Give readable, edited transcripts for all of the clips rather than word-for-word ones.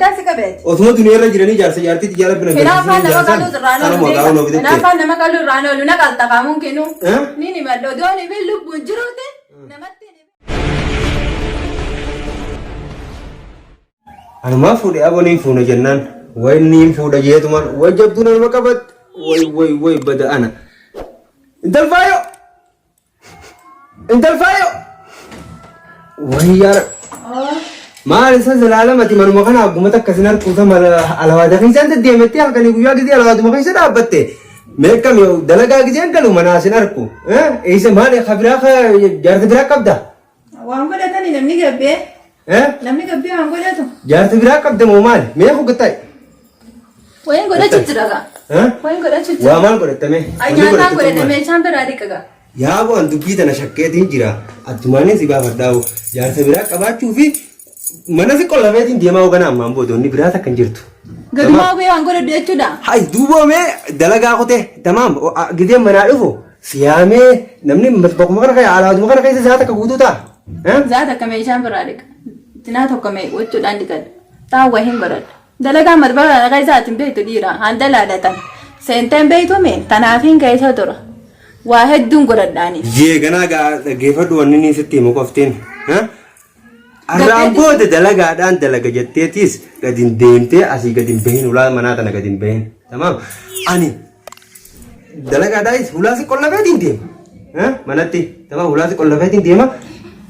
Addaa si qabeeti. Osuma duniyaa irra jiranii jaarsa jaartii xiyyaara bina Hinaafaan nama qaluu irraan oolu Kanuma gaa'uun beeka. ofitti. Hinaafaan nama qaluu irraan oolu na qalta qaamuun kinu. Eh? Ni ni madda odoon hin lubbuun jiruuti namatti ni. Anumaa fuudhe aboon fuuna jennaan. Way niin fuudha jeetumaan way jabduu nama qabatte. Way way way bada ana. Intal faayo! Intal faayo! Way yaara. Maal isa zalaalamati manuma kana agguma takka sin harkuusa mala alawaada keessaan deddeemetti halkanii guyyaa gizee alawaaduma keessa dhaabbatte. Meeqam yoo dalagaa gizeen galu manaa sin harku. Eessa maali kabiraa jaarsa biraa qabda? Waan godhatani namni gabbee. Namni gabbee waan godhatu. Jaarsa biraa qabda moo maali? Mee hoggataa? Wayin godhachu jira gaa. Wayin godhachu jira. Waa maal godhattame? Nyaataan godhadhe meeshaan biraa dhiqa gaa. Yaa bu'aan dubbii tana shakkeetiin jira. Attumaanis si gaafadhaa'u. Jaarsa biraa qabaachuu fi mana si qollameetiin deemaa hoogana ammaan booda inni biraa takka hin jirtu. Gadumaa bee waan godhadhu jechuudha. Hay duuba mee dalagaa kutee tamaam gizeen manaa dhufu siyaamee namni bakkuma kana keessa alaatuma kana keessa isaa takka guutuu ta'a. Zaata akka meeshaan biraa dhiqa. Tinaa tokko mee wachuudhaan dhiqadha. Taawwa hin godhadha. Dalagaa madbara dhagaa isaa atin beektu dhiira. Haan dalaadhatan. Seenteen beektu mee tanaaf hin keessa tura. Waa hedduun godhadhaani. Yee ganaa gaa dhaggeeffadhu wanni inni sitti himu qoftiin. Arraan booda dalagaadhaan dalaga jetteetis gadi hin deemtee asii gadi hin bahin hulaa manaa tana gadi hin bahin. Tamaam. Ani dalagaadhaayis hulaa si qollafeetiin deema. Manatti tamaam hulaa si qollafeetiin deema.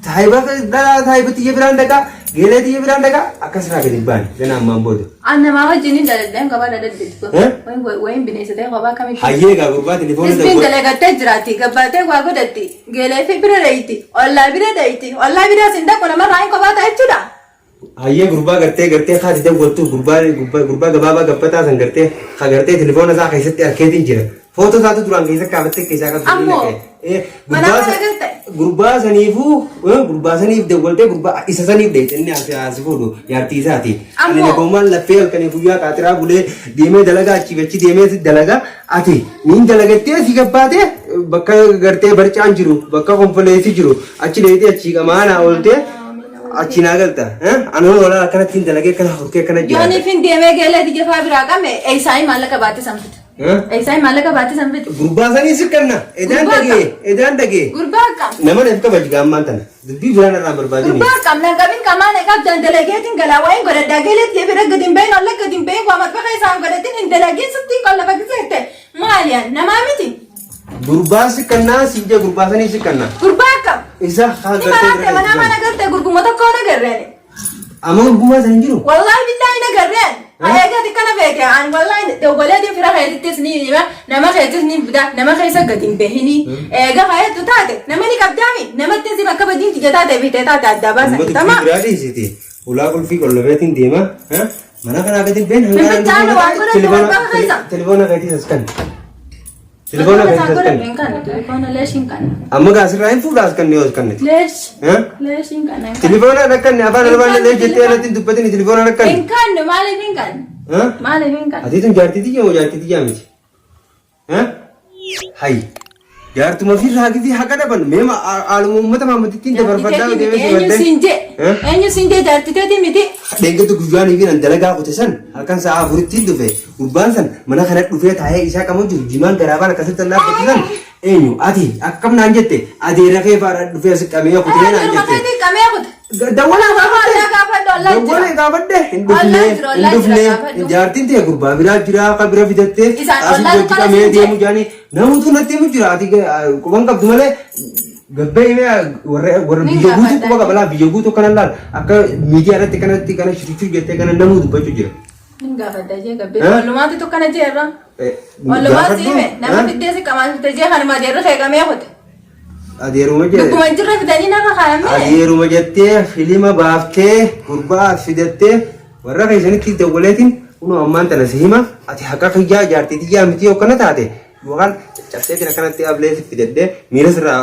Saahiba dhalaa saahiba tiyya biraan dhaqaa geelee tiyya biraan dhaqaa akkasirraa gadi hin baane ganaa ammaan booda. An namaa wajjin hin daladheen kophaa daladhittu. Eh? Wayin bineensa ta'e kophaa akkamitti. Hayyee egaa gurbaa telefoona Isbiin dalagattee jiraatti gabbaatee waa godhatti geelee fi bira dhayti ollaa bira dhayti ollaa bira sin dhaqu namarraa hin kophaa ta'a jechuudha. Hayyee gurbaa gartee gartee haati dawwattu gurbaa gurbaa gurbaa gabaabaa gabbataa san gartee ka gartee telefoona isaa keessatti arkeetiin jira. Footoo isaatu duraan keessa kaafattee keessaa qabdu. Ammoo, Gurbaa mana kana garte. Gurbaa saniifuu gurbaa saniif dawwaltee gurbaa isa saniif dheeyte inni asi asi fuudhu jaartii isaati. Ani Ammoo. nagoomaan laffee halkanii guyyaa qaaxiraa bulee deemee dalagaa achii achi deemee si dalagaa ati niin dalagattee si gabbaatee bakka gartee barcaan jiru bakka konfoleessi jiru achi dheeytee achii qamaanaa ooltee achi naa galta. Ani walaa akkanatti hin dalagee akkana horkee akkana jiraata. Yooniif hin deemee geelee dijafaa biraa qame eeysaayi maallaqa baate san fida. Eeysaayi maallaqa baate san fida. Gurbaa sanii si kanna. Edaan Gurbaa dhagee edaan dhagee. Gurbaa akkam. Nama naaf kabaji gaammaan tana. Dubbii biraan irraa hin barbaadini. Gurbaa akkam nan qabin qamaan qabdan dalageetiin galaa waa'een godhadhaa geeleetti bira gadi hin bahin olla gadi hin bahin waa matbaqa isaan godhatin hin dalagin sittiin qolla bakkiseette maali an namaa miti. Gurbaa si kannaa si jee gurbaa sanii si kannaa. Gurbaa akkam. Isa haa Ni gartee maraatte manaa mana garte gurguma tokko na garreeni. Amma gurgumaa san hin jiru. Wallahi billahi na garreen. Eegati kana beeke an wallahi dawwalee fira keetittis ni hima nama keetis ni fida nama keessa gadi hin bahini. Eega fayyaddu taate nama ni qabdaami namatti si bakka badiin tiyya taate bitee taate addaa Amma baasan. dubbii Tama biraa dhiisiti. Ulaa qulfii qollofeetiin deema. Mana kanaa gadi hin bahin Finfinnaan waan godhatu waan bakka keessa. Telefoona keetis as kan. Telefoona keetis as kan. Hin kan telefoona leesh hin kan. Amma gaasirraa hin fuudhaa as kan yoo as kanniti. Leesh leesh hin kan. Telefoona rakkanne afaan arbaan illee jettee irratti hin dubbatini telefoona rakkanne. Hin kan maaliif hin kan? Maaliif hin kan? Ati tun jaartii tiyya moo jaartii tiyyaa miti? Hay. Jaartuma fi raagisi haqa dhaban mee haaluma uummata maamatittiin dabarfadhaa deemee si Eenyu baddee. siin jee? Eenyu siin jee jaartii teetii miti? Dheengadda guyyaan fi nan dalagaa kute san halkan sa'a afuritti dhufe gurbaan san mana kana dhufee taa'ee isaa qabu jiru jimaan garaabaan akkasitti dhaabbatu san eenyu ati akkam naan jette adeera kee faadha dhufee si qabee kutee naan Adeeruma jette. keetii qabee kute. Dawwalee gaafadhe. Ollaa gaafadhu, ollaa jira. Dawwalee gaafadhe. Hin Ollaa dhufne. jira, Hin ollaa jira, dhufne. gaafadhu. Jaartiin ta'e gurbaa biraa jira akka bira fidattee Isaan asii ollaan wajji kana qabee siin deemu jaanii namutu natti himu jira. Ati quban qabdu malee gabbee himee warra warra Ni biyya guutuu gaafadha. quba qaba laa biyya guutuu kana laal akka miidiyaa irratti kanatti kana shirichuu jettee kana namuu dubbachuu jira. Nin gaafadha jee gabbee. Eh? Ollumaatu tokkana jee irra. Ollumaa Gaafadhu. siime nama fiddee si qamaa fite jee kanuma adeerri kee qamee kute. Adeeruma jee. Lubbuma hin jirre fidanii narra kaayamee. Adeeruma jettee filima baaftee gurbaa fidattee warra keessanitti dawwaleetiin kunoo ammaan tana si hima ati haqa kiyyaa jaartii tiyyaa miti akkana taate yookaan caccabseetiin akkanatti ablee si fidadhee miila sirraa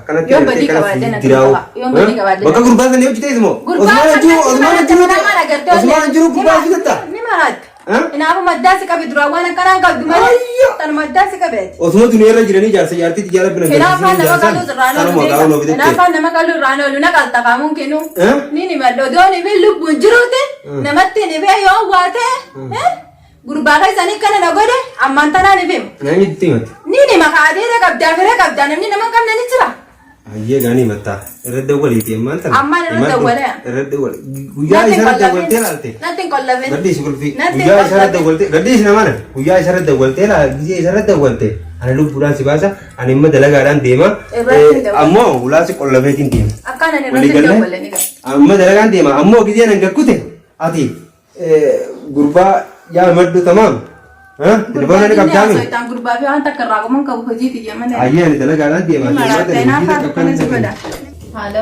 akkanatti Yoon gartee badii kana qabaadhe na diraa'u. qaba. Yoon badii qabaadhe na Bakka gurbaa sanii hojjetees moo? Gurbaa Osmaan kan jiru natti osmaan maratte jiru mana mana gartee osmaan jiru gurbaa Ni fidatta. Ni maratte. Hinaafu maddaa si qabe duraan waan akkanaan qabdu malee. Ayyo. Tan maddaa si qabe. Osuma duniyaa irra jiranii jaarsa jaartiitti jaara bina Hinaafaan nama qaluu irraan oolu beeka. Hinaafaan nama qaluu irraan oolu na qalta qaamuun kennu. Ni ni madda odoon ifin lubbuun jiruuti namatti ni bee yoo waate gurbaa keessanii kana na godhe ammaan tanaan ifim. Namni itti himate. Ni ni maqaa adeera qabdaa fira qabdaa namni nama hin qabne ni jira. Hayyee gaanii himattaa. Irra dawwaliiti ammaan tana. Ammaan irra Himadhu. dawwalee. Irra dawwale. Guyyaa Natti isa irra hin dawwaltee laalte. Natti hin qollafin. Gadhiisi qulfii. Natti hin Guyyaa isa irra qollafin. dawwaltee gadhiisi namana. Guyyaa isa irra dawwaltee laa gizee isa irra dawwalte. Ani lubbuudhaan si baasa. Ani imma dalagaadhaan deema. Irratti hin dawwalle. Ammoo ulaa si qollafeetiin deema. Akkaan ani irratti Walii hin galee? dawwalle ni gala. Amma dalagaan deema. Ammoo gizee nan gakkute ati gurbaa yaa maddu tamaam. Telefoona ni qabdaami. Gurbaa gurbaa fi waan takka irraa qaban qabu hojii tiyya malee. Ayyee ani dalagaadhaan deema. Maraatee naaf akkana si godha. Halo.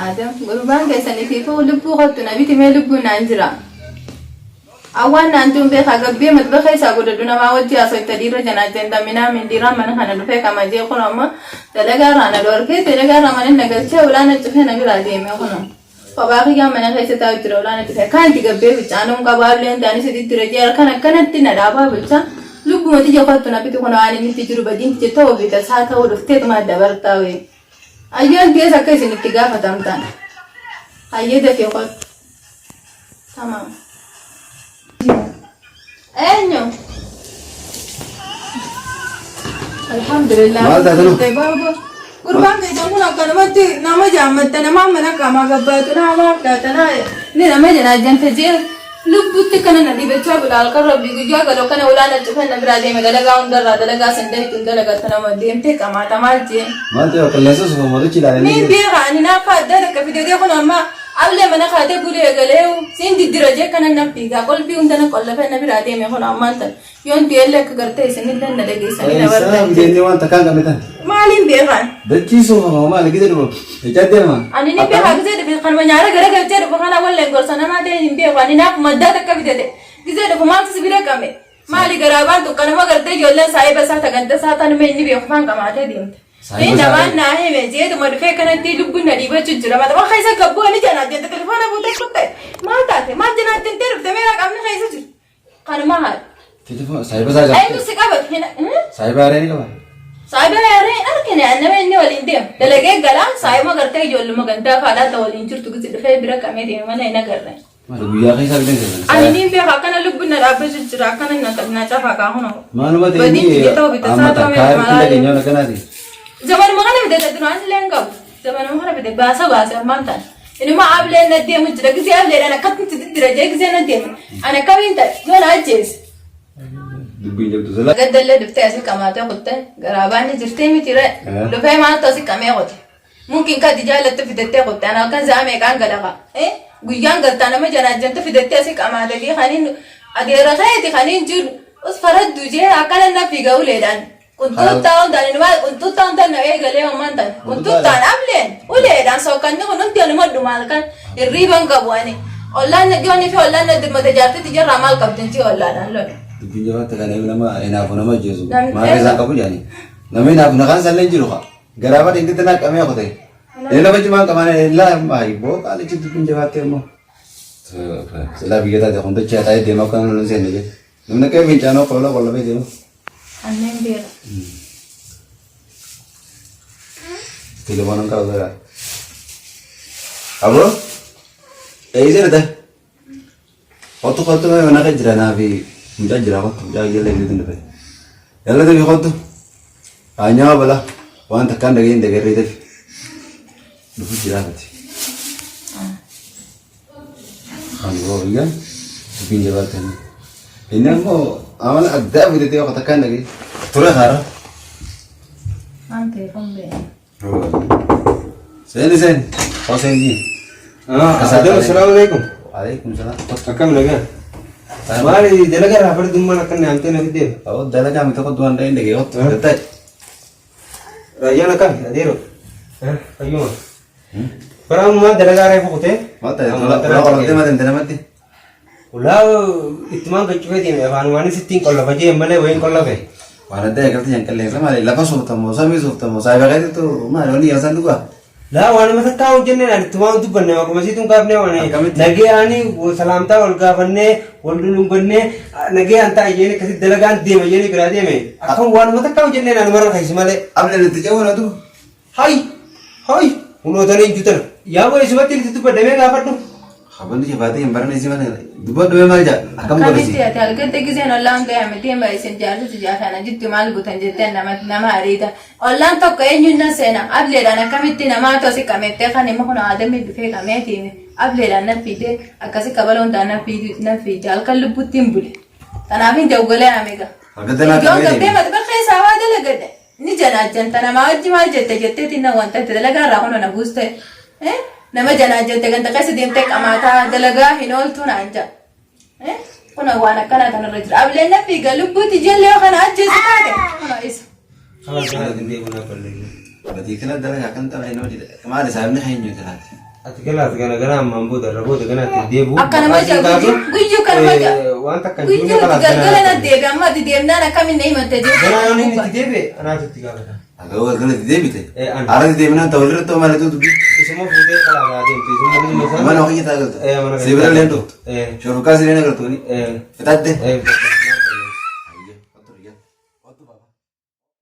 Adam gurbaan keessanii fi fuu lubbuu kottu na biti mee lubbuun naan jira. Awwaan naan tuun beekaa gabbee matbaxa isaa godhadhu namaa wajji haasofta dhiirra janaa jenta minaa min dhiiraa mana kana dhufee kamajee kun amma dalagaa irraa na dhorkee dalagaa irraa mana na galchee ulaana cufee na biraa deeme kun. Kophaa kiyyaa mana keessa taa'u jira olaana dhufe. Akkaan itti gabbee ficcaanuun qaba ableen ta'anis itti dira jee halkan akkanatti na dhaabaa bulcha. Lubbuma tiyya kottu na biti kun waan inni itti jiru badiin tiyya ta'uu fi tasaa ta'uu dhufteetuma dabartaa wee. Ayyaan tiyees akka isin itti gaafatamtan. Hayyee dafee kottu. Tamaam. Eenyu? Alhamdulillah. Maal taate nu? Baaba. Gurbaan keessan kun akkanumatti nama jaammatta nama mana qaamaa gabbaatu nama fudhatana ni nama janaajjanta jee lubbutti kana na dhibachaa bula halkan rabbi guyyaa galoo kana ulaana cufee na biraa deeme dalagaa hundarraa dalagaa san daytuun dalagatta nama deemtee qamaatamaa jee. Maal ta'e qilleensa sufa mootichi ilaalanii Niin beeka ani naafa addaa takka fidee kun amma Ablee mana kaatee bulee eegaleeyu siin diddira jee kanan nan fiigaa qolfii hunda na qollafee na biraa deeme kun ammaan tan yoon du'ellee akka gartee isinillee na dhageessanii na Eessaa bartan bideennee waan takkaan qabne tan. Maaliin beekaan? Dachii suufa maali gide dhufa. Ejaa deema. Ani ni beekaa gisee dhufe kanuma nyaara gara galchee dhufe kana walleen gorsa namaa ta'e hin beeku ani naaf maddaa takka bitate gisee dhufu maaltu si bira qame maali garaa baantu kanuma gartee ijoolleen saahiba isaa tagantee isaa tanuma inni beeku faan qamaatee deemte. Saahiba Inni isaa namaan naa hime jeetuma dhufee kanatti lubbuun na dhiibachuu jira. Mata keessa gabboo ni janaa jette telefoona fuutee kutte. Maal taate maal janaa jettee dhufte meeqa qabni keessa jiru. Kanuma haadha. Telefoona saahiba isaa Eenyu gaafate. si qabate hin Saahiba haree ni qaba. Saahiba haree hin argine nama inni waliin deemu. Dalagee galaa saahiba gartee ijoolluma gandaa faadhaa ta'e waliin jirtu gisi dhufee bira qabee deeme malee hin agarre. Maali guyyaa keessaa bitan keessan. Ani niin beeka akkana lubbuun na dhaabbachuu jira akkana na na cafaqaa kunoo. Maaluma ta'e Badiin inni tiyya ta'uu bita amma isaa ta'uu takkaa meeqa irratti malaalee. dhageenyaa akkanaati. Zamanuma kana bitata duraan illee hin qabu. Zamanuma kana bite baasa baase ammaan tana. Inuma ableen na deemu jira gisee ableedhaan akkatti diddira jee gisee na deema. Ani akkamiin ta'e yoo na ajjeese. Dubbiin jabdu sila. Gaddallee dhuftee asii qamaatee kutte garaabaanni jirtee miti ree. Dhufee maaltu asii qamee kute. Mumkin kadi jaalattu fidattee kutte ana halkan sa'a meeqaan gala kaa eh guyyaan galtaa nama janaajjantu fidattee asi qamaate fi kaniin adeera keeti kaniin jiru us faraddu jee akkana na fiiga uleedhaan qunxuuttaa hundaan inuma qunxuuttaa hundaan na eegalee ammaan tan qunxuuttaan ableen uleedhaan sookkanni kun hundi anuma dhuma halkan hirriiban qabu ani ollaan na dhiyoonii fi ollaan na dirmate jaartitti jarraa maal qabdin jee ollaadhaan lole. Dubbiin jabaatte kana nama hinaafu nama ajjeesu. Namni Maal keessaa qabu jaani. Namni hinaafu na kaan sallee hin jiru kaa. Garaa badhe inti tanaa qamee qote. Inni nama cimaan qamaan laa maayi boo qaalichi dubbiin jabaattee immoo. Silaa biyya taate kun dachee taa'ee deema akka namni seenne jee. Namni akka fincaanoo qola qollabee deema. Anneen beera. Telefoon qaba gara. Aboo eeysee dhata. Kottu kottu mee mana kee jira naa fi mucaa jira kottu mucaa ijoollee ijoollee dhufe. Yalla tafi kottu. Aanyaa bala waan takkaan dhageen dagarree tafi. Dhufu jira fati. Ani boo biyya dubbiin jabaatanii. Inni ammoo amala addaa fidatee waan takkaan dhagee ture haara. Waan ta'eef hin beeku. Seeni seeni. Koo seeni. Adam, assalamu alaikum. Alaikum salaam. Akkam nagaa? Maali dalagaa irraa fardummaan akka inni haamtee na fiddeef? Awwa dalagaa miti tokko du'an dhaheen dhagee kottu. Gattaa'e. Raayyaan akkam? Adeero. Fayyuma. Bara ammaa dalagaa reefu kutee. Maal ta'e? Tola qolamtee maal deemte namatti? Ulaa ittumaan gaccufee deeme afaanumaan sittiin qollafa jee malee wayiin qollafe. Waan adda eegalti jan qilleensa maali lafa suuftamoo samii suuftamoo saayiba keetitu maali wanni yaasaan dhugaa. Laa waan nama takkaa hojjennee naan itti waan dubbanne maquma isiituun kaafnee waan Akkamitti? nagayaan salaamtaa wal gaafannee wal dhudhungannee nagayaan ta'a jeen akkasitti dalagaan deema jeen biraa deeme akkam waan nama takkaa hojjennee naan warra keessa malee. Ablee itti ce'uu na duba. Hay hay hunootanii hin jutana. Yaa boo isumatti itti dubbadhamee gaafadhu. Habanni jabaatee hin barane si malee. Dubbadhu mee maal jedha? Akkam godhe Akkamitti si? ati halkatti giseen ollaan gaya miti ma isin jaarsi jaafana jittu maal gutan jettee nama nama ariita. Ollaan tokko eenyuun na seena ableedhaan akkamitti namaa tosi qameettee kan immoo kun aadamni dhufee qameetiin ableedhaan na fiidee akkasi kabaloon ta'an na fiide halkan lubbutti hin bule. Kanaaf hin dawwalee amega. Halkatti naa Yoon qabee gabbee deeme. mata bakka isaa waa dalagadhe. Ni janaajjanta namaa wajji maal jette jetteetiin na wanta itti dalagaa irraa kunoo na buuste. Nama janaajjante ganda keessa deemtee qamaataa dalagaa hin ooltuu naan jedha. Kunoo waan akkanaa kanarra jira. Ableen na fiiga lubbuutti ijoollee yoo kana ajjeesu taate kunoo isa. Kalaas kanaa ittiin deemu naa balleessu. Badii kana dalagaa kan tapha hin hojii. Maal isaafni keenya jiraate? Ati galaas gana gana ammaan booda irra booda gana ittiin deebi'u. Akka nama ja'a guyyuu kan nama ja'a. Waan takka hin Guyyuu jiru kalaas galgala na gana. deebi amma ati deemnaan akkamiin na himatte Gana yoon inni jechuudha. itti deebi'e anaatu itti gaafata. Akka galgala itti deebite. Eh, ana. Haala itti deebinaan ta'u walirra ta'u maal itti dubbi. Isuma fuutee kalaas haa deemtu. Isuma bilisa isaa. Mana hojii ta'a galtu. Eh, mana Si bira illee dhuftu. Eh. Shororkaa si illee agartuuni. Eh. Fitatte. Eh. Ayyo, otu riyaa. Otu baba.